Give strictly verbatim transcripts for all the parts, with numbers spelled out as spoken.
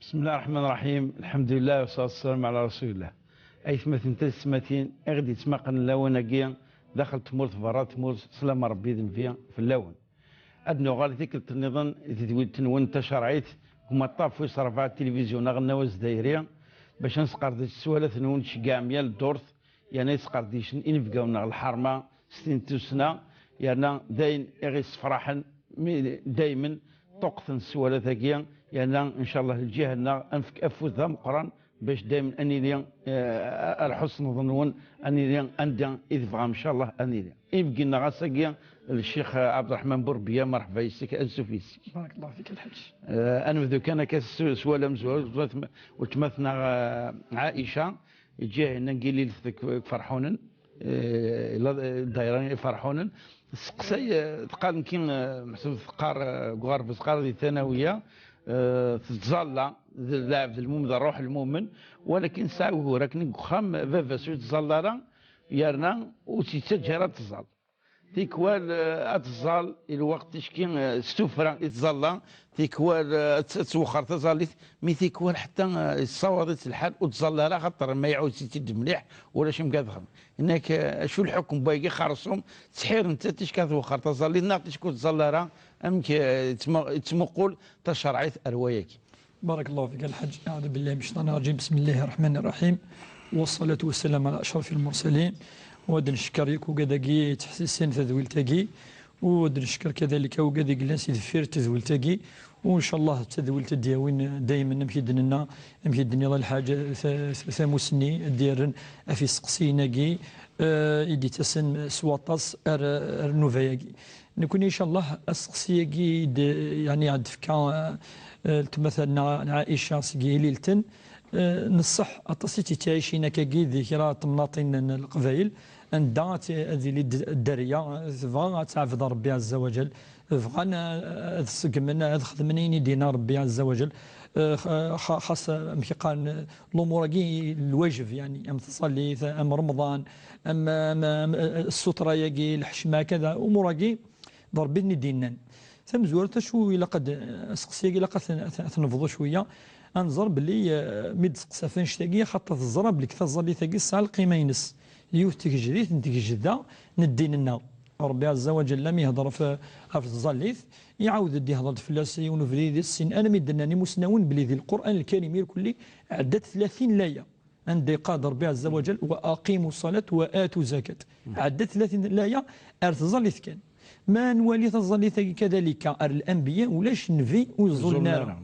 بسم الله الرحمن الرحيم. الحمد لله والصلاة والسلام على رسول الله. Aytmaten d taysetmatin i ɣ-d-yettmaqen lawan-agi daxel tmurt, berra tmurt, sslam n Ṛebbi d Nnbi fell-awen. Ad nuɣal tikkelt nniḍen i tedwilt-nwen tacerɛit deg umaṭṭaf wis ṛebɛa n tilivizyu aɣelnaw azdayri, bac ad nesqerdec sswalat-nwen, tceggɛem yal ddurt, yerna yesqerdicen inebgawen-nneɣ lḥerma s tin n tussna, yerna d ayen i ɣ-yessefraḥen mi daymen ṭṭuqqten sswalat-agi, yerna ncallah lǧiha-nneɣ ad nefk afud d ameqqran bac daymen ad nili, eh, ar lḥusn ẓenn-nwen, ad nili anda i tebɣam ncallah ad nili. Inebgi-nneɣ ass-agi d Ccix Ɛebderreḥman Burbiya, merḥba yes-k, ansuf yes-k. Barakallahu fik a Lḥaǧ. Eh, ad nebdu kan akka s, s sswal amezwaru, weltma-, weltma-tneɣ, eh, Ɛaica, lǧiha-nni n Yililt deg Iferḥunen, eh, la, eh, ddayra n Iferḥunen, tesseqsay, eh, teqqar nekki, eh, meḥsub teqqar, eh, deg uɣerbaz teqqar di tanawiya, eh, tettẓalla, d lɛebd lmumen, d ṛṛuḥ lmumen, walakin tesɛa ugur akken deg uxxam baba-s ur yettẓalla ara, yerna ur tt-yettaǧǧa ara ad tẓall. Tikwal, eh, ad tẓall i lweqt ticki, eh, s tuffra i tẓalla, tikwal, eh, ad t-, ad twexxer taẓallit, mi tikwal ḥetta, eh, yessawaḍ-itt lḥal ur tẓall ara, axaṭer ma iɛawed-itt-id mliḥ, ulac amek ad texdem. Yenna-k, eh, acu lḥukum n wayagi xersum, ttḥiren-tt ticki ad twexxer taẓallit, neɣ ticki ur tẓall ara, amek, eh, yettmu-, yettmuqul tacerɛit ar wayagi. بارك الله فيك الحاج. أعوذ بالله من الشيطان الرجيم. بسم الله الرحمن الرحيم. والصلاة والسلام على أشرف المرسلين. Wa d-neckeṛ yakk ugad-agi yettḥessisen tadwilt-agi. U d-neckeṛ kadalik ugad i yellan si deffir tadwilt-agi. U ncallah d tadwilt ad d-yawin daymen, amek i d-nenna, amek i d-tenniḍ a Lḥaǧ, ta-, ta-, tamussni ad d-yerren ɣef iseqsiyen-agi, eh, i d-yettasen s waṭas ar, ar nnuba-agi. Nekkni, ncallah, aseqsi-agi i d-, yeɛni, ad d-tefka, eh, weltma-tneɣ Ɛaica seg Yililten, eh, n ṣṣeḥ aṭas i tt-yettɛicin akkagi di kra n temnaḍin n Leqbayel, anda ad t-, ad yili d-, dderya, eh, tebɣa ad teɛbed Ṛebbi Ɛezza wa Jal, bɣan, eh, ad ṣeggmen, ad xedmen ayen i d-yenna Ṛebbi Ɛezza wa Jal, eh, xa-, xa-, xas, eh, amek i qqaren, eh, lumuṛ-agi n lwajeb, yeɛni, am tṣallit, am Remḍan, am, am, am, eh, ssutra-agi, lḥecma, kada, umuṛ-agi, d Ṛebbi i ten-id-yennan. Tamezwarut, acu ilaq ad, aseqsi-agi ilaq ad t-, ad t-, ad t-nebḍu cwiya, ad nẓer belli, eh, mi d-teqsaf annect-agi, axaṭer teẓra belli taẓallit-agi tesɛa lqima-ines. Yiwet tgejdit n tgejda n ddin-nneɣ. Ṛebbi Ɛezza wa Ǧalla mi ihedṛ ɣef, ɣef tẓallit, iɛawed-d ihdeṛ-d fell-as yiwen ubrid i sin, armi d-nnan imusnawen belli di Lqur'an Lkarim irkelli ɛeddat tlatin laya. Anda yeqqar-d Ṛebbi Ɛezza wa Ǧal: "Wa aqimu ṣṣalat wa atu zakat." Ɛeddat tlatin laya ar tẓallit kan. Ma nwali taẓallit-agi kadalika ar lanbiya, ulac nnbi ur ẓullen ara.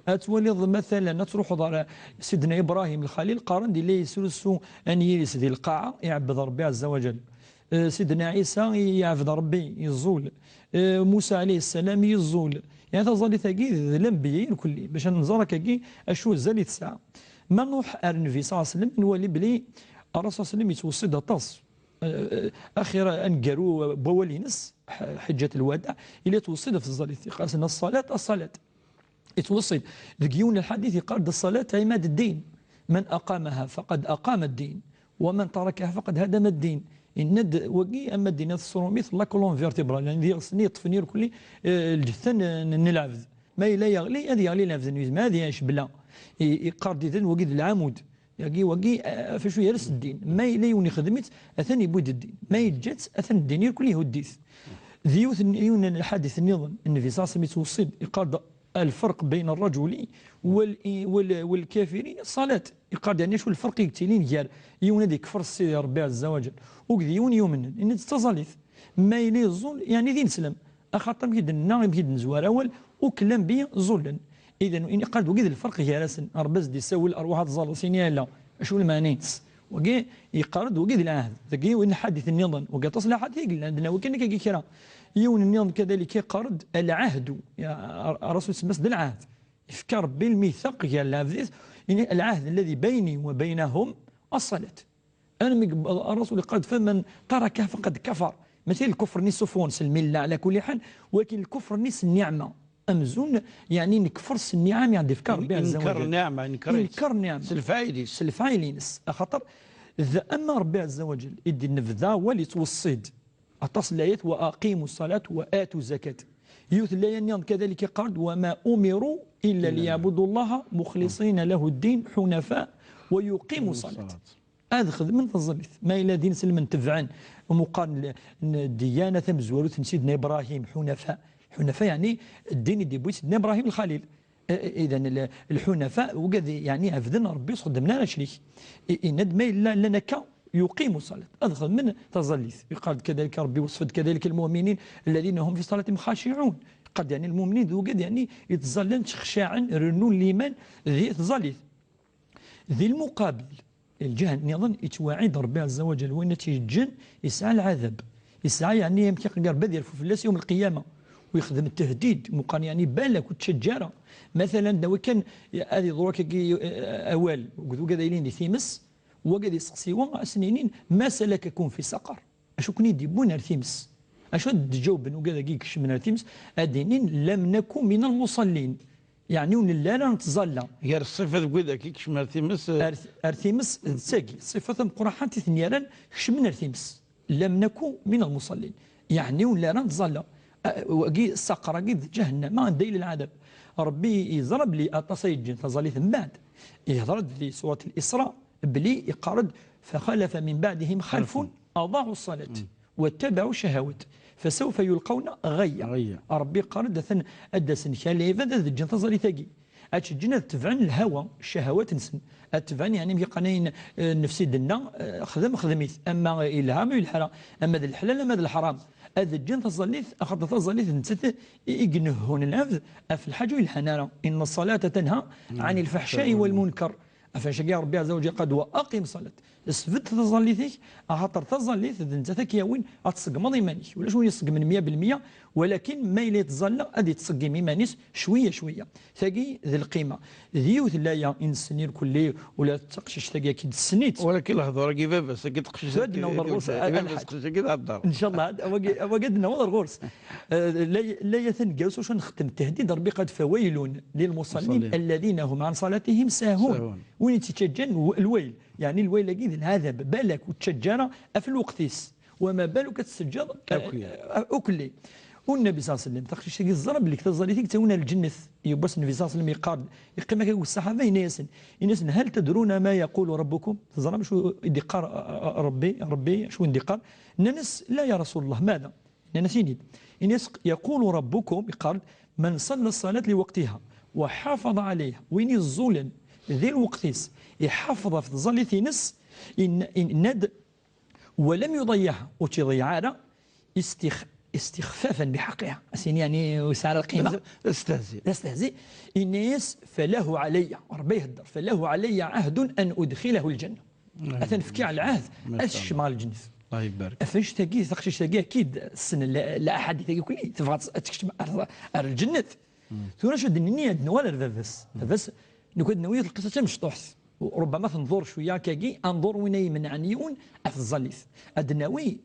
Ad twaliḍ, matalan, ad truḥeḍ ar Sidna Ibrahim Lxalil, qqaren-d yella yesrusu anyir-is di lqaɛa, iɛebbed Ṛebbi Ɛezza wa Ǧal. Eh, Sidna Ɛisa iɛbed Ṛebbi, yeẓẓul. Eh, Musa ɛalayhi ssalam yeẓẓul. Yeɛni taẓallit-agi d lanbiya irkelli, bac ad nẓer akkagi acu azal i tesɛa. Ma nruḥ ar Nnbi ṣalla Llahu ɛalayhi wa sallam, nwali belli Ṛṛasul ṣalla Llahu ɛalayhi wa sallam yettweṣṣi-d aṭas. Eh, eh, axir aneggaru n wawal-ines, ḥ-, Ḥiǧǧat Lwadaɛ, yella yettweṣṣi-d ɣef tẓallit, yeqqar-asen: "Ṣṣalat, ṣṣalat." Yettweṣṣi-d. Deg yiwen n lḥadit yeqqar-d: "Ṣṣalat ɛimad ddin, man aqamaha faqad aqama ddin, wa man tarakaha faqad hadama ddin." Yenna-d wagi, ama ddin-a tessurumi-t la colonne vertébrale, yani d iɣes-nni yeṭṭfen irkelli, eh, lǧetta n, n, n lɛebd. Ma yella yeɣli, ad yeɣli lɛebd-nni, yezmer ad yɛic bla. I, yeqqar-d idan wagi d lɛamud. Yagi, wagi, eh, ɣef acu yers ddin. Ma yella yiwen ixdem-itt, atan yewwi-d ddin. Ma yeǧǧa-tt, atan ddin irkelli ihuddi-t. D yiwet n, yiwen n lḥadit nniḍen, Nnbi ṣalla Llahu ɛalayhi wa sallam yettweṣṣi-d, yeqqar-d: "الفرق بين الرجل وال-، وال-، والكافر الصلاة." Yeqqar-d, yeɛni, acu lferq i yettilin gar yiwen ad yekfer s Sidi Ṛebbi Ɛezza wa Ǧal, u d yiwen yumnen, yenna-d d taẓallit. Ma yella yeẓẓul, yeɛni d ineslem. Axaṭer amek i d-nenna, amek i d-nezwar awal, akk lanbiya ẓẓulen. Idan, yeqqar-d wagi d lferq gar-asen. Ṛebbi ad s-d-isawel, ṛwaḥ ad tẓalleḍ, sini ala. Acu lmeɛna-ines? Wagi yeqqar-d wagi d lɛahd. Dagi yiwen lḥadit nniḍen. Wagi aṭas n lḥadit i yellan, d nawi kan akkagi kra. Yiwen nniḍen kadalik yeqqar-d: "Lɛahdu." Ya, Ṛ-, Ṛṛasul semma-s d lɛahd. Yefka Ṛebbi lmithaq gar lɛebd-is, ini: "العهد الذي بيني وبينهم الصلاة." Armi yewweḍ Ṛṛasul yeqqar-d: "فمن تركها فقد كفر." Mačči d lkufr-nni s ufun, s lmilla, ɛla kulli ḥal, walakin lkufr-nni s nniɛma. Amzun, yeɛni, nekfer s nniɛam i ɣ-d-ifka Ṛebbi Ɛezza wa Ǧal. Inker nniɛma, inker-itt. Inker nniɛma. S lefɛayel-is. S lefɛayel-ines. Axaṭer, d ama Ṛebbi Ɛezza wa Ǧal, i d-nebda awal yettweṣṣi-d. Aṭas n layat: "وأقيموا الصلاة وآتوا الزكاة." Yiwet n laya nniḍen kadalik yeqqar-d: "وما أمروا إلا ليعبدوا الله مخلصين له الدين حنفاء ويقيموا الصلاة. Ad xedmen taẓallit. Ma yella d inselmen tebɛen, meqqar n, n ddiyana tamezwarut n Sidna Ibrahim, ḥunafa. Ḥunafa, yeɛni ddin i d-yewwi Sidna Ibrahim Lxalil. Eh, eh, إذن ال-, الحنفاء, wigad, yeɛni ɛebden Ṛebbi, ur s-xeddmen ara ccrik. I-, yenna-d ma yella llan akka, يقيموا الصلاة. Ad xedmen taẓallit. Yeqqar-d كذلك Ṛebbi, وصف-d كذلك المؤمنين الذين هم في صلاتهم خاشعون. Yeqqar-d, yeɛni, lmumnin d wigad, yeɛni, yettẓallan, ttxeccaɛen, rennun liman di tẓallit. Di lmuqabil, lǧiha nniḍen, yettwaɛid Ṛebbi ɛezza wa ǧal, win i tt-yeǧǧen yesɛa lɛadab. Yesɛa, yeɛni, amek i Ṛebbi ad yerfu fell-as yawm lqiyama. U yexdem tehdid, meqqar, yeɛni, balak ur ttcaǧǧa ara. Matalan, d awi kan ad iḍru akkagi, eh, awal, akked wigad ay yilin di times, wagad yesteqsi wa, ad sen-inin, ما سلككم في سقر؟ Acu ken-id-yewwin ar times? Acu ad d-ǧawben wigad-agi ikecmen ar times? Ad d-inin, لم نك من المصلين. Yeɛni ur nelli ara nettẓalla. Gar ṣṣifa deg widak i ikecmen ar times, eh, ar, ar times, d tagi, ṣṣifa tameqqrant i ten-yerran kecmen ar times. لم نك من المصلين. Yeɛni ur nelli ara nettẓalla. A, wagi, saqer-agi d ǧahennama, anda yella lɛadab. Ṛebbi yeẓra belli aṭas ay yeǧǧen taẓallit mbeɛd. Yehḍer-d di surat Al-Isra, belli yeqqar-d, فخلف من بعدهم خلف أضاعوا الصلاة واتبعوا الشهوات فسوف يلقون غيا. Ṛebbi yeqqar-d, atan ad d-asen kra n lɛibad ad ǧǧen taẓallit-agi. Ad tt-ǧǧen ad tebɛen lhawa, ccahawat-nsen. Ad tebɛen, yeɛni, mi qqaren ayen, eh, nnefs i d-tenna, eh, xdem, xdem-it. Ama yelha, ama yelha ara. Ama d leḥlal, ama d leḥram. Ad ǧǧen taẓallit, axaṭer taẓallit d nettat i, i ineḥḥun lɛebd ɣef lḥaǧa ur yelhan ara. إن الصلاة تنهى عن الفحشاء والمنكر. Ɣef wannect-agi Ṛebbi ɛezza wa ǧal yeqqar-d, وأقم الصلاة. Sbedd taẓallit-ik, axaṭer taẓallit d nettat ad k-yawin ad tṣeggmeḍ iman-ik. Ulac win iṣeggmen meyya belmeyya, walakin ma yella yettẓalla ad yettṣeggim iman-is cwiya cwiya. Tagi d lqima. D yiwet n laya i nessen irkelli, ula d taqcict-agi akka d-tessen-itt. Walakin lehdur-agi baba-s, agi d teqcict-agi, ad naweḍ ar ɣur-s, i baba-s, a Lḥaǧ. Teqcict-agi d ahedder. Ncallah, awagi, awagi ad naweḍ ar ɣur-s. Eh, laya, laya taneggarut, acu nxeddem? Tehdid Ṛebbi, قال فويل للمصلين الذين هم عن صلاتهم ساهون. Win i tt-ittaǧǧan, w-, lwayl. Yeɛni lwayl-agi d lɛadab. Balak ur ttaǧǧa ara ɣef lweqt-is. وما بالك ad tettaǧǧaḍ, eh, ukelli. U Nnbi صلى الله عليه وسلم, taqcict-agi teẓra belli taẓallit i yettawin ar lǧennet. Yiwwas Nnbi صلى الله عليه وسلم yeqqar-d, yeqqim akka akked ṣṣaḥaba, yenna-yasen, yenna-yasen, هل تدرون ما يقول ربكم؟ Teẓram acu i d-yeqqar, eh, eh, Ṛebbi, Ṛebbi, acu i d-yeqqar? Nnan-as, لا يا رسول الله، ماذا؟ Nnan-as, ini-d. Ini-as, يقول ربكم, yeqqar-d, من صلى الصلاة لوقتها وحافظ عليها, win iẓẓulen di lweqt-is, iḥafeḍ ɣef tẓallit-ines, in-, in-, yenna-d, ولم يضيعها, ur tt-iḍeyyeɛ ara, استخ-, استخفافا بحقها. As-yini, yeɛni, ur yesɛi ara lqima. D astehzi. D astehzi. Ini-as, فله علي, Ṛebbi ihedder, فله علي عهد أن أدخله الجنة. Atan fkiɣ lɛahd ad t-kecmeɣ ɣer lǧennet. Allah ibarak. Ɣef wannect-agi, taqcict-agi, akid ssnen la, la aḥadit-agi kulli, tebɣa ad tt-, ad tt-kecmeɣ ar, ar lǧennet. Tura acu d-nini, ad nuɣal ar baba-s. Baba-s, nekk ad nawi lqissa d tamecṭuḥt. Ṛubbama tenḍur cwiya akkagi, ad nḍur win ay imenɛen yiwen ɣef tẓallit. Ad nawi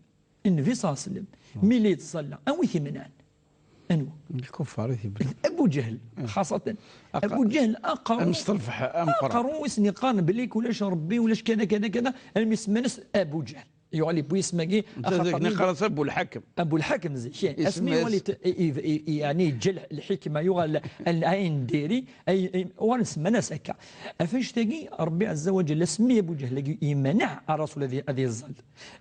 Nnbi صلى الله عليه وسلم, mi la yettẓalla, anwa i t-imenɛen? Anwa? Lkuffar i t-imenɛen. Abu Ǧahl, xaṣatan. Aqa-, Abu Ǧahl, aqerru, amesṭerfeḥ ameqqran. Aqerru i sen-yeqqaren belli ulac Ṛebbi, ulac kada, kada, kada, almi semman-as Abu Ǧahl. Yuɣal yewwi isem-agi, axaṭer yeqqar-as Abu Lḥakem. Abu Lḥakem zik. Asmi yuɣal, yeɛni yeǧǧa lḥikma, yuɣal ayen diri, ay, ay, uɣalen semman-as akka. Ɣef wannect-agi, Ṛebbi ɛezza wa ǧalla, asmi Abu Ǧahl-agi yemneɛ Ṛṛasul ad, ad yeẓẓal.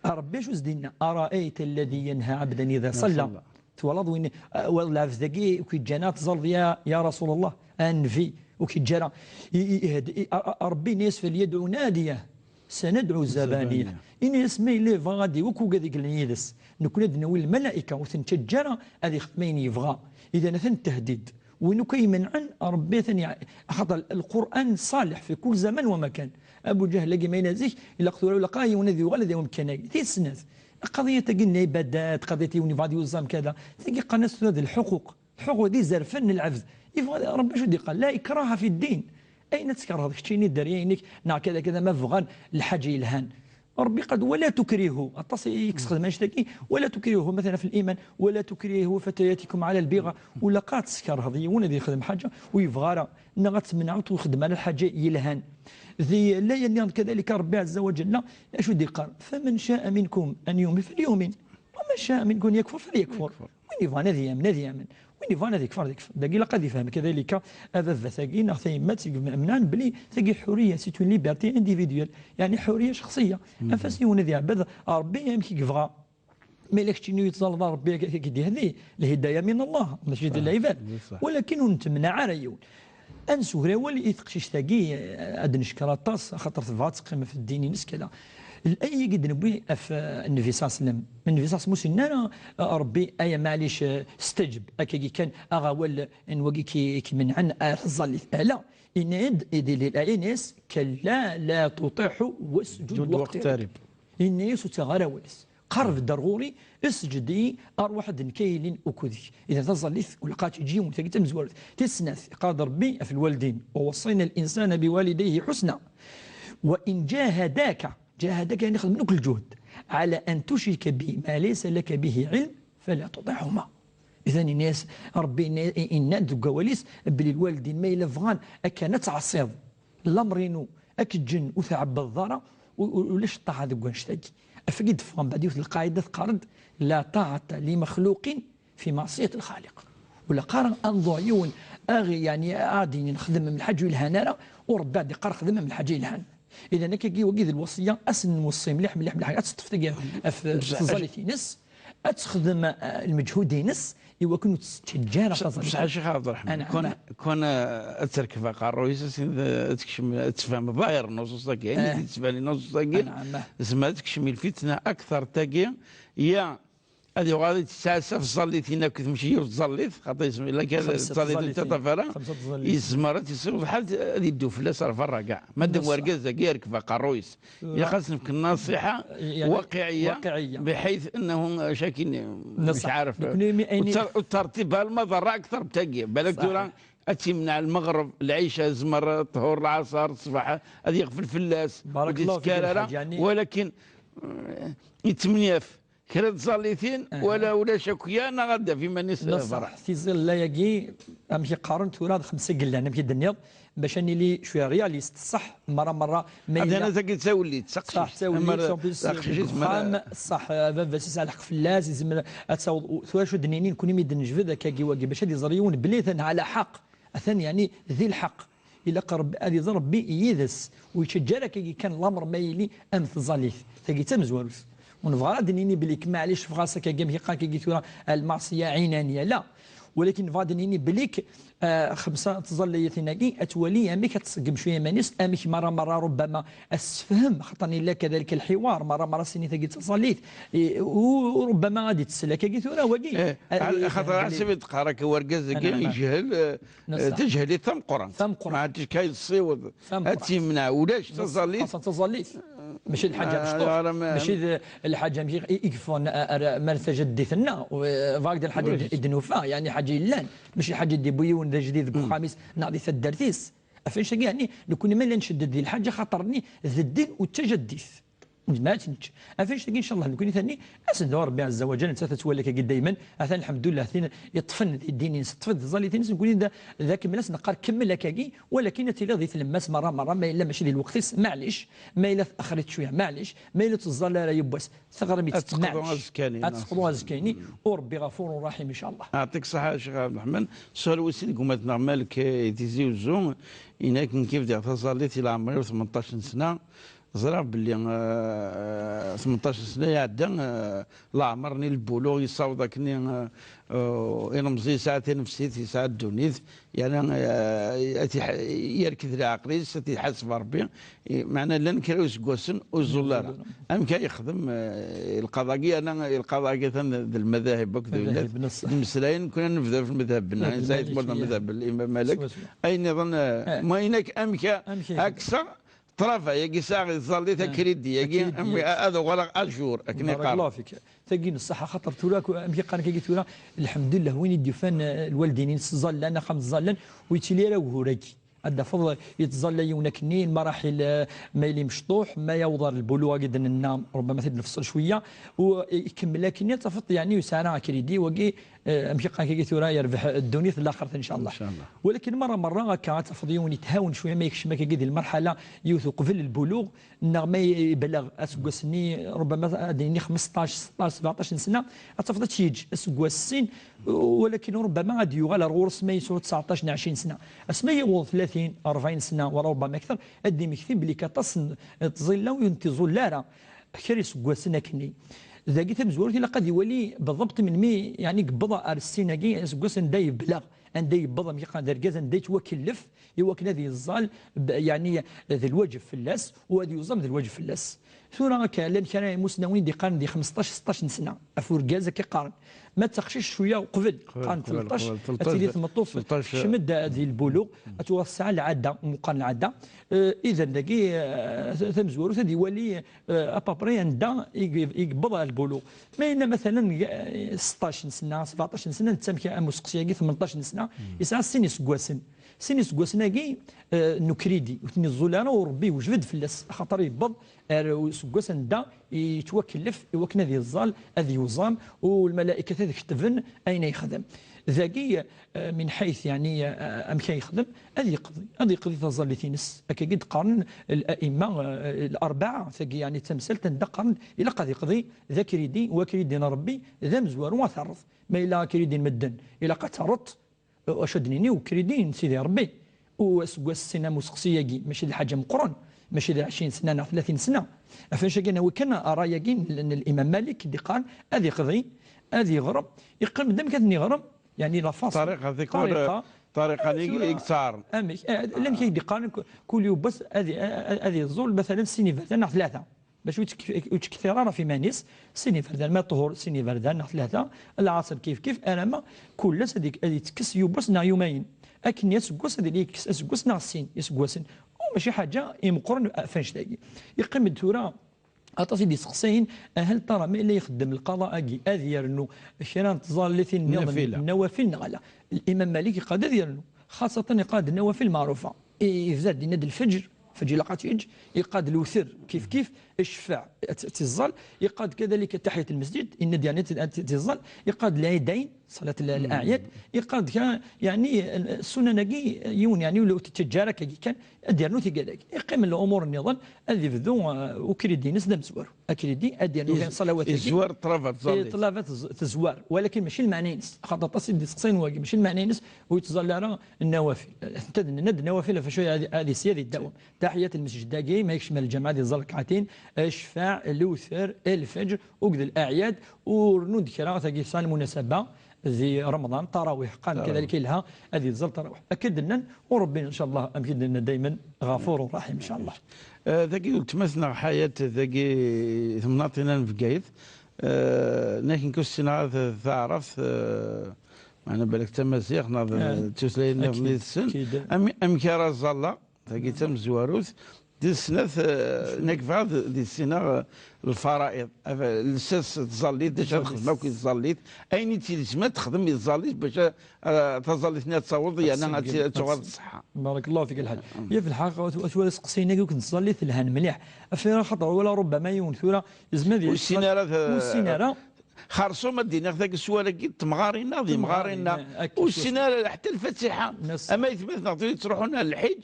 Ṛebbi acu s-d-yenna? أرأيت الذي ينهى عبدا إذا صلى. Twalaḍ win, ah, wa lɛebd-agi i k-yeǧǧan ad tẓalleḍ ya, ya Rasul Allah, a Nnbi, ur k-yeǧǧa ara. I, i, i, i, a, a, Ṛebbi yenna-yas, فليدع ناديه سندع زبانيه. Ini-as ma yella yebɣa ad iwek ugad i yellan yid-s. Nekkni ad d-nawi lmalayka, ur t-nettaǧǧa ara ad ixdem ayen yebɣa. Idan atan tehdid. Win akk ay imenɛen, Ṛebbi atan yeɛ-, axaṭer Lqur'an ṣaleḥ fi kul zaman wa makan. Abu Ǧahl-agi ma yella zik, ilaq tura, ilaq yiwen ad yuɣal ad yawi amkan-agi. Tis snat, qadiyat-agi n lɛibadat, qadiyat yiwen yebɣa ad yuẓam kada. Tagi qqaren-as tura d lḥuquq. Lḥuquq d izerfan n lɛebd. Yebɣa Ṛebbi acu d-yeqqar? لا إكراه في الدين. Ayen ad tkerheḍ keččini dderya-inek, neɣ kada kada, ma bɣan lḥaǧa yelhan. Ṛebbi qal-d, ولا تكرهوا. Aṭas i yesxedmen annect-agi, ولا تكرهوا مثلا في الإيمان، ولا تكرهوا فتياتكم على البغاء. Ur ilaq ara ad teskerheḍ yiwen ad yexdem ḥaǧa ur yebɣa ara, neɣ ad tmenɛeḍ ur ixeddem ara lḥaǧa yelhan. Di laya nniḍen كذلك Ṛebbi ɛezza wa ǧalla, acu d-yeqqar? فمن شاء منكم أن يؤمن فليؤمن، ومن شاء منكم أن يكفر فليكفر. Win yebɣan ad yamen, ad yamen. Win yebɣan ad yekfer, ad yekfer. Dagi ilaq ad ifhem kadalika ababat-agi neɣ tayemmat i imenɛen belli tagi ḥuriya, c'est une liberté individuelle. Yeɛni ḥuriya cexṣiya. Anef-as yiwen ad iɛbed Ṛebbi amek i yebɣa. Ma yella keččini ur yettẓalleḍ ara Ṛebbi, ad k-id-yehdi, lhidaya min Allah, mačči d lɛibad. Walakin ur nettemneɛ ara yiwen. Ad neswegr awal i teqcict-agi, eh, ad d-neckeṛ aṭas, axaṭer tebɣa ad teqqim ɣef ddin-ines kra. Laya-agi d-newwi ɣef, eh, Nnbi ṣalla Llahu ɛalayhi wa sallam. Nnbi ṣalla Llahu ɛalayhi wa sallam ur s-yenna ara, eh, Ṛebbi, ay maɛlic, eh, steǧeb, akkagi kan, aɣ awal n wagi ki, ki menɛen ar tẓallit. Ala, yenna-d, di laya yenna-yas, كلا لا تطعه واسجد واقترب. Yenna-yas ur ttaɣ ara awal-is. Qerreb-d ar ɣur-i, sǧed-iyi, arwaḥ-d nekk ay ilin ukud-k. Idan taẓallit ur ilaq ad teǧǧ yiwen, tagi d tamezwarut. Tis snat, iqqar-d Ṛebbi ɣef lwaldin, ووصينا الإنسان بوالديه حسنا. وإن جاهداك، جاهداك يعني xedmen akk lǧuhd, على أن تشرك بي ما ليس لك به علم فلا تطعهما. Idan yenna-yas Ṛebbi, yenna-, yenna-d deg wawal-is belli lwaldin ma yella bɣan akken ad tɛeṣṣiḍ lameṛ-inu, ad k-ǧǧen ur tɛebbdeḍ ara, u-, u-, ulac ṭṭaɛa deg wannect-agi. Ɣef wagi d-ffɣen mbeɛd yiwet n lqaɛida teqqar-d: لا طاعة لمخلوق في معصية الخالق. Ur ilaq ara ad nḍuɛ yiwen, aɣ-, yeɛni, ad d-yini nexdem am lḥaǧa ur yelhan ara, u Ṛebbi ad d-iqqar xdem am lḥaǧa yelhan. Idan akkagi, wagi d lweṣṣya, ad sen-nweṣṣi mliḥ, mliḥ, mliḥ, ad teṭṭef tagi ɣef tẓallit-ines, ad texdem, eh, lmeǧhud-ines, i wakken ur tettǧeǧǧ ara taẓallit. Bṣeḥ, a Ccix Ɛebderreḥman, anɛam, kwan, kwan, eh, ad terkeb aqerruy-is, ad tekcem, ad tefhem ḍahir n nuṣuṣ-agi, ayen i d-yettbanen nuṣuṣ-agi, anɛam, tezmer ad tekcem i lfitna akteṛ n tagi, ya ad yuɣal ad yettɛassa ɣef tẓallitin akked, mačči yiwet tẓallit, xaṭer yezmer, la kan xemsa tẓallitin, tẓallitin, ur teṭṭaf ara, xemsa tẓallitin, yezmer ad t-yessiweḍ lḥal ad yeddu fell-as ar berra kɛa. Ma d wergaz-agi yerkeb aqerruy-is, ilaq ad s-nefk nnaṣiḥa, yeɛni, waqiɛiyya, waqiɛiyya, بحيث أنه cakin, مش عارف, ur tt-, ur tertib ara lmaḍerra akteṛ n tagi. Balak tura ad tt-yemneɛ lmeɣreb, lɛica, yezmer ṭṭhur, lɛaṣer, ṣṣbeḥ, ad yeɣfel fell-as, ur d-yettekkar ara, walakin, eh, yettemnyaf kra n tẓallitin, wala ulac akk ya, neɣ ad d-af iman-is, eh, berra. Tiẓilla-agi, amek i qqaren tura, d xemsa i yellan, amek i d-tenniḍ, bac ad nili cwiya réaliste, ṣṣeḥ, merra, merra, ma yella. Tagi d tawellit, ṣṣeḥ, tawellit, en plus, deg uxxam, ṣṣeḥ, baba-s yesɛa lḥeqq fell-as, yezmer ad taweḍ, u-, tura acu d-nini, nekni mi d-nejbed akkagi wagi, bac ad iẓer yiwen belli atan ɛla ḥeqq, atan, yeɛni, di lḥeqq. Ilaq Rebbi, ad iẓer Rebbi yid-s, ur yettaǧǧa ara akkagi kan lameṛ ma yili am tẓallit. Tagi d tamezwarut. Ur nebɣa ara ad d-nini belli k-, maɛlic, ffeɣ-as akkagi, amek iqqar akkagi tura, lmaṣiyya ɛinaniya, la. Walakin nebɣa ad d-nini belli k-, ah, xemsa tẓallitin-agi, ad twali amek ad tṣeggem cwiya iman-is, amek merra, merra, rubbama, ad tessefhem, xaṭer yella kadalik lḥiwar, merra, merra, s-tini tagi d taẓallit, i, u, u rubbama ad d-tsel akkagi tura, wagi, eh, ad, xaṭer belli ḥaseb i d-qqar akka wergaz-agi, anɛam, yejhel, eh, tajhelit tameqqrant. Tameqqrant. Ma ɛad tkay tessiweḍ. Tameqqrant. Ad tt-yemneɛ ulac taẓallit. Xaṣṣa taẓallit. Mačči d lḥaǧa, ah, mecṭuḥ. Mačči d lḥaǧa amek i, i yeffɣen, a-, ar, mar tajaddit-nneɣ. U, eh, bɣa d lḥaǧa i d-nufa, yeɛni ḥaǧa yellan. Mačči d lḥaǧa i d-yewwi yiwen d ajdid deg uxxam-is neɣ di taddart-is. Ɣef annect-agi, yeɛni, nekkni ma la ncedd di lḥaǧa, xaṭer-nni d ddin u d tajaddit. Nezmer ad tt-nečč. Ɣef annect-agi, ncallah, nekkni tani, ad s-nedɛu Ṛebbi ɛezza wa ǧal, nettat ad twali akkagi daymen. Atan, lḥemdullah, tin yeṭṭfen di ddin-ines, ṭṭfen di tẓallit-ines, nekkni d, d akemmel, ad s-neqqar kemmel akkagi, walakin ad tiliḍ di tlemmast merra, merra, ma yella mačči di lweqt-is, maɛlic, ma yella tɛexxer-it cwiya, maɛlic, ma yella ur teẓẓal ara yiwwas, teɣrem-itt, maɛlic. Ad teqḍu azekka-nni, u Ṛebbi ɣafurun raḥim, ncallah. Yeɛṭik ṣṣeḥḥa, a Ccix Ɛebderreḥman. Ssual wis sin deg umat-nneɣ Malek, eh, Tizi Uzzu, yenna-k, nekk bdiɣ taẓallit i leɛmer-iw tmenṭac n sna, ẓriɣ belli, eh, tmenṭac sna iɛedda, eh, leɛmer-nni n lbuluɣ yessaweḍ akken i, eh, eh, ilemẓi yesɛa tanefsit, yesɛa ddunit, yerna, eh, ad t-iḥ-, yerked leɛqel-is, ad t-iḥaseb Ṛebbi. I, meɛna llan kra n yiseggasen ur iẓull ara. Amek ay yexdem, eh, lqaḍa-agi, yerna lqaḍa-agi atan d lmadahib akk d winnat. Mmeslayen, nekkni ad nebdu ɣef lmadhab-nneɣ, Saɛid Murad, lmadhab n Imam Malik. Ayen nniḍen, eh, ma inak amek a-, amek a-, aksa, ṭṭrafa-yagi sɛiɣ i tẓallit, akridi-yagi, akridi-yagi, am-, ad uɣaleɣ à jour, akken iqqar. Barakallahu fik. Tagi n ṣṣeḥḥa, xaṭer tura, amek i qqaren akkagi tura, lḥemdullah, win i d-yufan, eh, lwaldin-ines ẓallan, axxam ẓallan, ur yettili ara ugur-agi. Ad d-tafeḍ yettẓalla yiwen akkenni, lmaraḥil, eh, ma yili mecṭuḥ, ma yaweḍ ar lbuluɣ-agi d-nenna, rubbama ad t-id-nefṣel cwiya, u ikemmel akkenni, ad tafeḍ, yeɛni, ur yesɛi ara akridi, wagi, Eh, amek akka tura yerbeḥ ddunit d laxert, ncallah. Walakin merra merra akka ad tafeḍ yiwen yethawen cwiya ma yekcem akka di lmerḥala yiwet uqbel lbuluɣ, neɣ ma yebleɣ aseggas-nni, rubbama ad d-nini xmesṭac, seṭṭac, sebɛeṭṭac n sna, ad tafeḍ ad tt-yeǧǧ aseggas sin, walakin rubbama ad yuɣal ar ɣur-s ma yesɛu tesɛeṭṭac neɣ ɛecrin sna. Asma yewweḍ tlatin, rebɛin sna, wala rubbama akter, ad d-imekti belli aṭas n tẓillaw ur n-tiẓull ara kra iseggasen akkenni. Dagi tamezwarut ilaq ad iwali beḍbeṭ melmi, yeɛni, yewweḍ ar ssin-agi, aseggas anda yebleɣ, anda yewweḍ, amek iqqar, d argaz anda yettwakellef i wakken ad yeẓẓal, b-, yeɛni, d lwaǧeb fell-as, u ad yuẓam d lwaǧeb fell-as. Tura akka, llan kra imusnawen i d-iqqaren di xmesṭac, seṭṭac n sna, ɣef urgaz akka qqaren. Ma d taqcict cwiya uqbel, qqaren tleṭṭac, ad tili tmeṭṭut tekcem-d di lbuluɣ, ad tuɣal tesɛa lɛada, meqqar lɛada. Eh, idan dagi, eh, tamezwarut ad iwali, eh, à peu près anda i i yewweḍ ɣer lbuluɣ. Ma yella, matalen, eh, seṭṭac n sna, sebɛeṭṭac n sna, netta amek am useqsi-agi, tmenṭac n sna, yesɛa sin iseggasen. Sin iseggasen-agi, eh, n ukridi, ur ten-iẓul ara, u Rebbi yewjeb-d fell-as, axaṭer yewweḍ ar useggas anda yettwakellef i wakken ad yeẓẓal, ad yuẓam, u lmala'ikat ad ketben ayen ay yexdem. Dagi, eh, min ḥayt, yeɛni, eh, amek ay yexdem, ad yeqḍi, ad yeqḍi taẓallit-ines. Akkagi d-qqaren l'a'imma, eh, l'arba'a, tagi, yeɛni d tamsalt anda qqaren ilaq ad yeqḍi d akridi, u akridi n Rebbi d amezwaru, ad t-terreḍ. Ma yella akridi n medden, ilaq ad terreḍ, acu ad d-nini, ukridi n Sidi Rebbi. U aseggas sin am useqsi-agi, mačči d lḥaǧa meqqren, mačči d ɛecrin sna neɣ tlatin sna. Ɣef annect-agi ad nawi kan ṛṛay-agi n, n l'imam Malik, d-iqqaren ad iqḍi, ad yeɣrem, yeqqim-d amek ad ten-iɣrem, yeɛni la façon. Ṭariqa, tikwal, ṭariqa. Ṭariqa-nni i yettɛaren. Amek? Eh, llan kra i d-iqqaren ku-, kul yiwwas ad, ad, ad yeẓẓul, matalen, sin iberdan neɣ tlata. Bac ur yettek-, ur yettkettir ara ɣef iman-is, sin iberdan, ma ṭhur, sin iberdan neɣ tlata, lɛaṣer kif kif, alamma kul ass ad yek-, ad yettekkes yiwwas neɣ yumayen. Akken aseggas ad yili yekkes aseggas neɣ sin iseggasen. U mačči ḥaǧa imeqqren ɣef annect-agi. Yeqqim-d tura aṭas i d-iseqsayen, ahal tara ma yella ixeddem lqaḍa-agi, ad yernu kra n tẓallitin nniḍen, nawafil neɣ ala. L'imam Malik iqad ad yernu, xaṣatan iqad nawafil meɛrufa. I-, yebda-d, yenna-d lfeǧr, lfeǧr ilaq ad t-yeǧǧ, iqad lewter kif kif, ccfaɛ ad t-, ad t-iẓẓal, iqad kadalik taḥiyat lmesǧid, yenna-d yeɛni ad t-, ad t-iẓẓal, iqad lɛidayn, ṣalat l-, l'aɛyad, iqad kra, yeɛni, ssunan-agi, yiwen, yeɛni, ur t-yettaǧǧa ara akkagi kan, ad d-yernu tigad-agi. Iqqim lumuṛ nniḍen, ad yebdu, eh, ukridi-ines d amezwaru. Akridi, ad d-yernu kan ṣṣalawat-agi. Yezwar ṭṭlaba tẓallit. Eh, ṭṭlaba tez-, tezwar, walakin mačči lmeɛna-ines. Axaṭer aṭas i d-iseqsayen wagi, mačči lmeɛna-ines, ur yettẓalli ara nnawafil. Anta d-nenna-d nnawafil, ɣef acu ad, ad isya di ddawam. Taḥiyat lmesǧid-agi, ma yekcem ar lǧameɛ ad iẓẓal rekɛatin, ccfaɛ, lewter, lfeǧr, akked l'aɛyad, u rnu-d kra, tagi tesɛa lmunasaba di Remḍan, ṭarawih, qqaren kadalik ilha ad iẓẓal ṭarawih. Akka d-nnan, u Rebbi, ncallah, amek i d-nenna daymen, ɣafur raḥim, ncallah. Eh, dagi weltma-tneɣ Ḥayat, dagi temnaḍt-inna n Bgayet, eh, nekk ur ssineɣ ara taɛrabt, eh, meɛna balak d tamaziɣt, neɣ d tutlayin nniḍen i tessen. Amek, amek ara ẓẓalleɣ? Tagi d tamezwarut. Di snat, eh, nekk bɣiɣ ad d-issineɣ, eh, lfara'iḍ. Afa-, lsas tẓallit, d acu ara texdem akk i tẓallit. Ayen i tt-ilzem ad texdem i tẓallit bac a, a, taẓallit-nni ad taweḍ, yerna ad tt-, ad tuɣal d ṣṣeḥḥa. Barakallahu fik a lḥaǧ. Yaf lḥaq, at, at wala seqsayen-agi ur k-nettẓallit lhan mliḥ. Afira xaṭer wala rubbama yiwen tura yezmer ad ur yessin ara, ur yessin ara. Xerṣum ad d-iniɣ tagi s wal-agi d temɣarin-nneɣ d yimɣaren-nneɣ. Ur ssinen ara ḥetta lfatiḥa. Ama aytmaten-nneɣ tura yettruḥun ar lḥiǧ,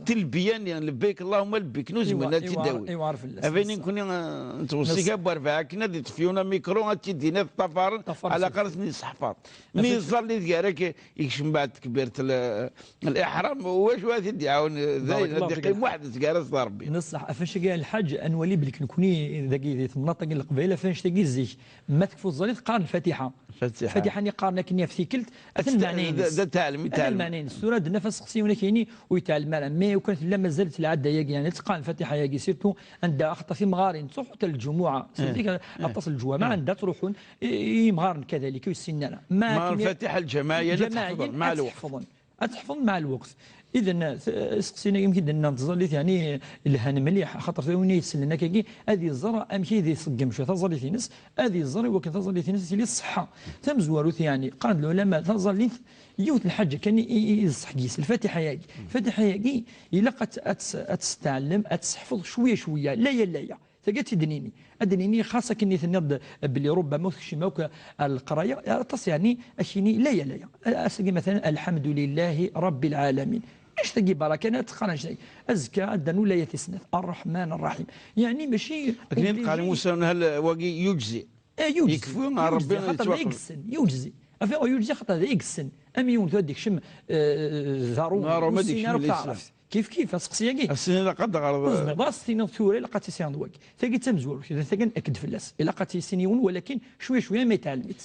tilbiya-nni, lebbayk Allahumma lebbayk, ur zmiren ad tt-id-awin. Abayen nekkni, eh, nettweṣṣi-k a bu Rebɛa akken ad iṭṭef yiwen amikru, ad tt-id-iniḍ ṭṭafaren, ɛlaqal ad ten-yesseḥfaḍ. Mi yeẓẓallit gar-ak, yekcem baɛd tekbirt l-, liḥram, wacu ad t-id-iɛawen? Dayen, ad iqqim weḥd-s gar-as d Rebbi. Neṣṣeḥ, ɣef wacagi a lḥaǧ, ad nwali belli nekkni dagi di temnaḍt-agi n Leqbayel, ɣef wannect-agi zik, ma tekfu tẓallit, qqaren lfatiḥa. Lfatiḥa. Lfatiḥa-nni qqaren akken ɣef tikkelt, atan lmeɛna-ines. D, d, d atalem, atan lmeɛna-ines. Tura ad d-naf aseqsi-wen akini ur yettɛellem ara. Mi ukan tella mazal-itt lɛadda-yagi, yeɛni ad teqqar lfatiḥa-yagi, surtout anda axaṭer timɣarin ttruḥunt ar lǧumuɛa. C'est-à-dire aṭas n lǧumaɛ anda ttruḥun i, i yimɣaren kadalik, ur yessinen ara. Ma akken lfatiḥa lǧamaɛiyya ad tt-ḥefḍen, ad tt-ḥefḍen. Ad tt-ḥefḍen meɛ lweqt. Iden, t-, iseqsiyen-agi, amek i d-nnan, tẓallit, yeɛni, lhan mliḥ, axaṭer win i yesellen akkagi, ad iẓer amek i d-iṣeggem cwiya taẓallit-ines, ad iẓer i wakken taẓallit-ines ad tili ṣṣeḥḥa. Tamezwarut, yeɛni, qqaren-d lɛulama, taẓallit, yiwet n lḥaǧa kan i, i, i d ṣṣeḥ deg-s, lfatiḥa-yagi. Lfatiḥa-yagi, ilaq ad tt-, ad tt-, ad tt-tettɛellem, ad tt-teḥfeḍ cwiya cwiya, laya laya. Tagi ad tt-id-nini. Ad d-nini xas akken i tenniḍ-d belli rubbama ur tekcim akk ar leqraya, aṭas yeɛni ad k-yini laya, laya. Ass-agi, matalan, alḥamdulillahi rabbil ɛalamin. Annect-agi baraka, ad teqqar annect-agi. Azekka ad d-nernu laya tis snat, arraḥman arraḥim. Yeɛni mačči akken i neqqar i obligé. Musa, hal wagi yujzi. Eh, yujzi. Yekfi, ah, yujzi, Rebbi xaṭer d yettwaqbel. Ayessen, yujzi. Afi, yujzi xaṭer d ayessen. Am yiwen tura ad d-ikcem, eh, d aṛumi, ur yessin ara akk taɛrabt. Kif kif, aseqsi-agi. Ass-nni ilaq ad d-ɣreḍ. Ur tezmireḍ ara ad s-tiniḍ tura, ilaq ad tissineḍ wagi. Tagi d tamezwarut, d tagan akked fell-as. Ilaq ad tt-yissin yiwen, walakin cwiya cwiya ma yetɛellem-itt.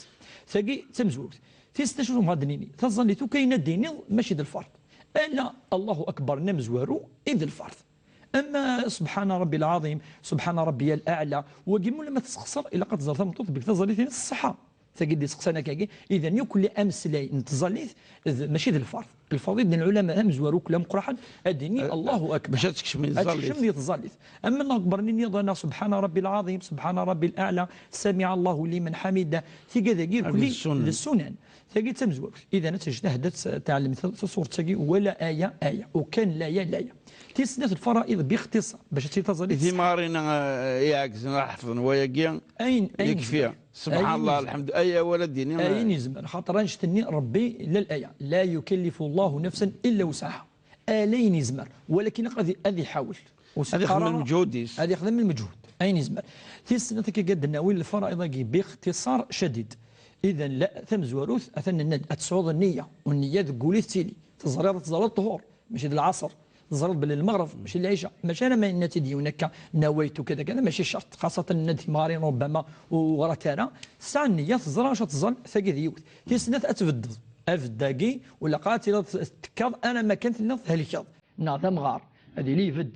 Tagi d tamezwarut. Tis snat, acu tebɣa ad d-nini? Taẓallit akk ayen ad d-tiniḍ, mačči d lferḍ. Ala Allahu akbar n amezwaru i d lferḍ. Ama subḥana rabbi lɛaḍim, subḥana rabbi al-aɛla, wagi mula ma tesxeṣreḍ, ilaq ad teẓreḍ tameṭṭut belli taẓallit-ines ṣṣeḥḥa. Tagi d-iseqsan akkagi, idan yakk ameslay n tẓallit d, mačči d lferḍ. Lferḍ i d-nnan lɛulama d amezwaru akk, d ameqqran, ad d-nini Allahu akbar. Bac ad tekcem di tẓallit. Ad tekcem di tẓallit. Ama Allahu akbar-nni nniḍen, subḥana rabbi lɛaḍim, subḥana rabbi al-aɛla, samiɛ Allahu liman ḥamida, tigad-agi irkelli d ssunan. Tagi d tamezwarut. Idan ad tejtahed, ad tɛellem ta-, taṣurt-agi, wala aya, aya. Ukan laya, laya. Tis snat, lfaraid bixtiṣar, bac ad tili taẓallit. I timɣarin, eh, iɛegzen ad ḥefḍen wayagi, ayen, ayen yekfi. Yezmer. Subḥan Allah, lḥemdu, ay awal ad d-yini, ayen yezmer, xaṭer annect-nni Rebbi, la, laya, la yukallifu Allahu nafsan illa wusɛaha. Ala ayen yezmer, walakin ad, ad iḥawel. Ad ixdem lmeǧhud-is. Ad ixdem lmeǧhud, ayen yezmer. Tis snat, akka ad d-nawi lfaraid-agi bixtiṣar cadid. Idan la, tamezwarut, atan nenna-d ad tesɛuḍ nniya, u nniya deg wul i tettili. Teẓriḍ ad teẓriḍ ṭṭhur, mačči d lɛaṣer. Teẓriḍ belli lmeɣreb, mačči d lɛica. Mačči ara ma yenna-tt-id yiwen akka, nawaytu kada kada, mačči ccerṭ. Xaṣatan nenna-d timɣarin rubbama ur ɣrant ara. Tesɛa nniya, teẓra acu ad teẓẓal, tagi d yiwet. Tis snat ad tbeddeḍ. Abedd-agi, ur ilaq ara ad tiliḍ tekkaḍ, alamma kan telliḍ thelkeḍ. Neɣ d amɣar, ad yili ibedd.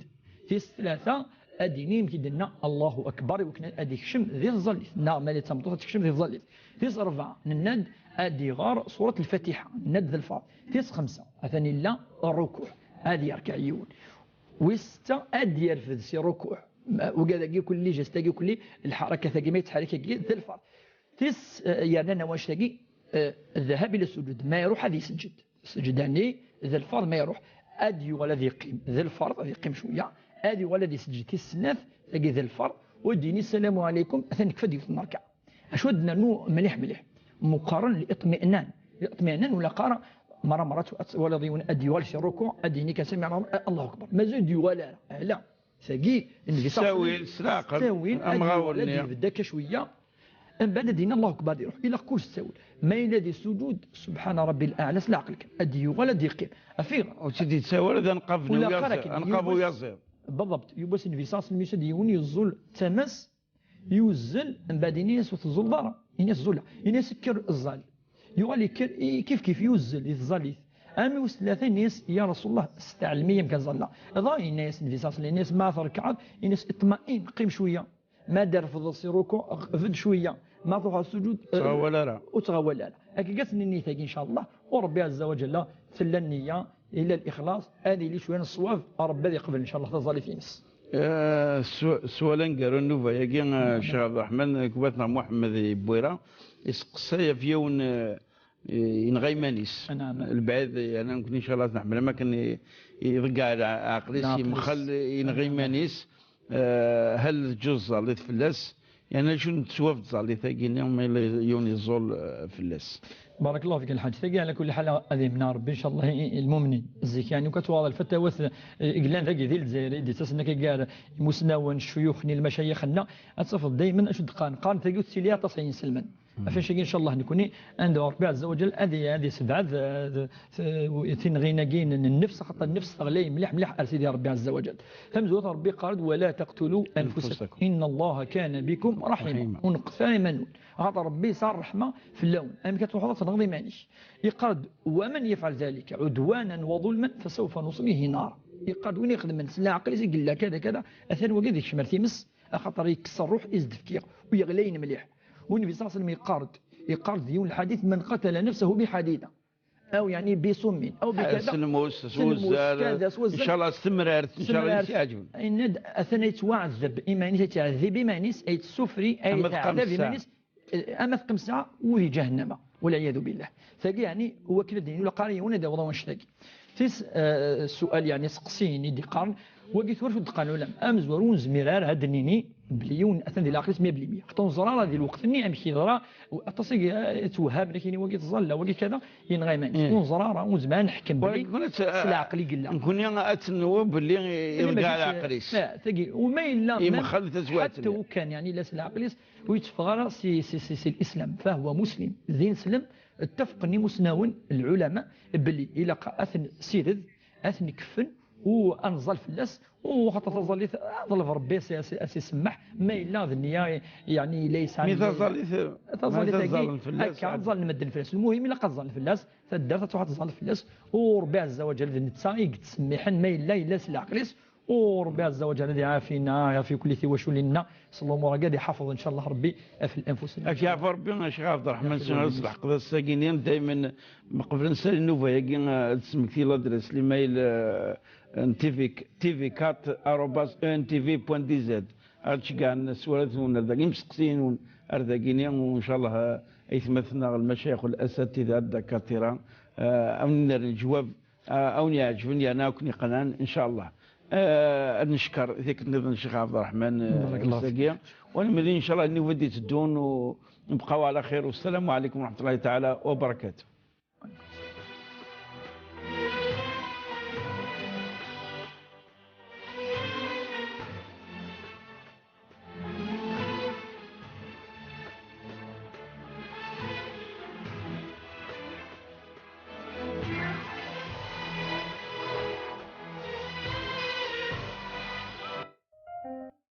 Tis tlata, ad d-yini amek i d-nenna Allahu Akbar, i wakken ad ikcem di tẓallit, neɣ ma d tameṭṭut ad tekcem di tẓallit. Tis rebɛa, nenna-d ad iɣer surat Lfatiḥa, nenna-d d lferḍ. Tis xemsa, atan illa rrukuɛ, ad yerkeɛ yiwen. Wis setta, ad d-yerfed si rrukuɛ. Ma, ugad-agi kulli, geste-agi kulli, lḥarakat-agi ma yettḥarik-agi, d lferḍ. Tis, eh, yernan annect-agi, eh, ddhab ila sujud, ma iruḥ ad iseǧǧed. Sǧda-nni d lferḍ, ma iruḥ ad yuɣal ad yeqqim d lferḍ, ad yeqqim cwiya, ad yuɣal ad iseǧǧed tis snat, tagi d lferḍ, u ad d-yini ssalamu ɛalaykum, atan nekfa-d yiwet n rrekɛa. Acu ad d-nernu mliḥ mliḥ? Meqqaren liṭmi'nan. Liṭmi'nan ur ilaq ara merra merra ad twaliḍ yiwen ad d-yuɣal si rrukuɛ, ad d-yini kan samiɛ Allahu, Allahu akbar. Mazal ur d-yuɣal ara. Ala. Tagi, Nnbi s ttawil, s leɛqel, s ttawil, ad yuɣal ad yebedd akka cwiya. Mbeɛd ad d-yini Allahu akbar, ad iruḥ. Ilaq kullec s ttawil. Ma yella di sujud, subḥana rabbi l-aɛla, s leɛqel kan. Ad d-yuɣal ad d-yeqqim. Afiɣ. Ur tt-id-yettawi ara d anqab n uyaziḍ, anqab n uyaziḍ. Beḍḍebt. Yiwwas Nnbi ṣalla Llahu ɛalayhi wa sallam, yiwen yeẓẓul tama-s, yuzzel, mbeɛd ini-as ur teẓẓuleḍ ara. Ini-as ẓẓulleɣ. Ini-as kker ẓẓal. Yuɣal yekker, i, kif kif yuzzel i tẓallit. Armi wis tlata, ini-as, ya Rasulullah, steɛlem-iyi amek ad ẓalleɣ. Dɣa yenna-as Nnbi ṣalla Llahu ɛalayhi wa sallam, ini-as ma trekɛeḍ, ini-as iṭma'in, qqim cwiya. Ma d-terfdeḍ si rrukuɛ, bedd cwiya. Ma truḥeḍ sujud, eh, ur ttɣawal ara. Ur ttɣawal ara. Akka i as-nini tagi, ncallah, u Rebbi ɛezza wa ǧalla, tella nniya, illa lixlaṣ, ad yili cwiya n ṣṣwab, Rebbi ad yeqbel, ncallah, taẓallit-ines. Eh, s-, swal aneggaru n nnuba-agi, eh, Ccix Ɛebderreḥman, gma-tneɣ Muḥemmed Ibwira, iseqsay ɣef yiwen, eh, yenɣa iman-is. Anɛam. Lbeɛd, yeɛni, nekni, ncallah, neḥmel am akken i-, iḍeggeɛ ɛaql-is, yemxel, yenɣa iman-is. Eh, hal teǧǧuẓ tẓallit fell-as? Yeɛni acu n teswabt tẓallit-agi-nni ma yella yiwen yeẓẓul, eh, fell-as? Barakallahu fik a lḥaǧ. Tagi, ɛla kulli ḥal, ad yemneɛ Rebbi, ncallah, i, i lmumnin. Zik, yeɛni, ukan tuɣaḍ lfatawat, eh, i yellan dagi di Lezzayer, i d-yettasen akka gar imusnawen, ccuyux-nni, lmacayix-nneɣ, ad tafeḍ daymen acu d-qqaren. Qqaren tagi ur tettili aṭas n yinselmen. Ɣef wannect-agi, ncallah, nekni, ad nedɛu Rebbi ɛezza wa ǧal ad, ad yessebɛed, eh, d-, tinɣin-agi n, n nnefs, xaṭer nnefs teɣlay mliḥ mliḥ ar Sidi Rebbi ɛezza wa ǧal. Tamezwarut, Rebbi yeqqar-d: ولا تقتلوا أنفسكم إن الله كان بكم رحيما. Ur neqqtet ara iman-nwen. Axaṭer Ṛebbi yesɛa ṛṛeḥma fell-awen. Amek ad truḥeḍ ad tenɣeḍ iman-ik? Yeqqar-d: ومن يفعل ذلك عدوانا وظلما فسوف نصليه نارا. Yeqqar-d: win ixedmen s leɛqel-is i yella kada kada, atan wagi ad ikcem ar times, axaṭer yekkes ṛṛuḥ i s-d-fkiɣ, u yeɣlayen mliḥ. U Nnbi ṣalla Llahu ɛalayhi wa sallam yeqqar-d, yeqqar-d di yiwen lḥadit: من قتل نفسه بحديدة. Aw, yeɛni, bisummin, aw bikada. S lmus, s wuzzal, kada, s wuzzal. Ncallah s temrart, ncallah i s-iɛeǧben. Yenna-d, atan ad yettwaɛdeb iman-is, ad yettɛeddib iman-is, ad yettsufri, ad yetɛeddab iman-is, eh, ama teqqim ssaɛa u di ǧahennama, walɛiyadu billah. Tagi, yeɛni, wakken ad d-nini, ula qqar yiwen ad yaweḍ wanect-agi. Tis, eh, ssual, yeɛni, seqsiyen i d-iqqaren, wagi tura acu d-qqaren ulama? Amezwaru ur nezmir ara ad d-nini, Belli yiwen atan di leɛqel-is meyya belli meyya. Xaṭer ur neẓra ara di lweqt-nni amek yeḍra, aṭas i, eh, yettwehhamen, akini wagi tẓalla, wagi kada, yenɣa iman-is. Ur neẓra ara, ur nezmir ad neḥkem belli s leɛqel i yella. Nekkni ad tennuɣ belli iḍeggeɛ leɛqel-is. Tagi, u ma yella, yemxel tazwart-nni. Ḥatta u kan, yeɛni, yella s leɛqel-is, ur yetteffeɣ ara si, si, si, si Lislam. Fahuwa muslim, d ineslem. Ttafqen imusnawen, lɛulama, belli ilaq ad t-nsired, ad t-nekfen, u ad neẓẓal fell-as, u xaṭer taẓallit, aḍleb Rebbi a s-, a s-, a s-isemmeḥ, ma yella d nniya, yeɛni yella yesɛa. Mi taẓallit, taẓallit-agi, akka, ad ẓẓalen medden fell-as. Lmuhim, ilaq ad ẓẓalen fell-as, taddart ad truḥ ad tẓẓal fell-as, u Rebbi ɛezza wa ǧal d netta i yettsemmiḥen, ma yella, yella s leɛqel-is, u Rebbi ɛezza wa ǧal ad iɛafina, iɛafi kulli tiwaculin-nneɣ, s lumuṛ-agi ad iḥafeḍ, ncallah, Rebbi ɣef lanfus-nneɣ. Ad k-yeɛfu Rebbi, a Ccix Ɛebderreḥman, s leqḍa-agi-nni, daymen, meqbel ad nsali nnuba-agi, eh, ad d-tesmekti ladres, l'email, eh, n T V, T V quatre arobase E N T V point D Z. Ad ceggɛen s warraw-nwen ar dagi, imseqsiyen-nwen ar dagi-nni, u ncallah, eh, aytmaten-nneɣ, lmacayix, lasatida, ddakatira, eh, ad wen-nerr leǧwab, eh, a wen-iɛeǧben, yerna a ken-iqnan, ncallah. Eh, ad neckeṛ tikkelt nniḍen Ccix Ɛebderreḥman, eh, ass-agi. U ad nemlil, ncallah, nnuba d-iteddun, u nebqaw ɛla xir. Wassalamu ɛalaykum wa raḥmatullahi taɛala wa barakatuh.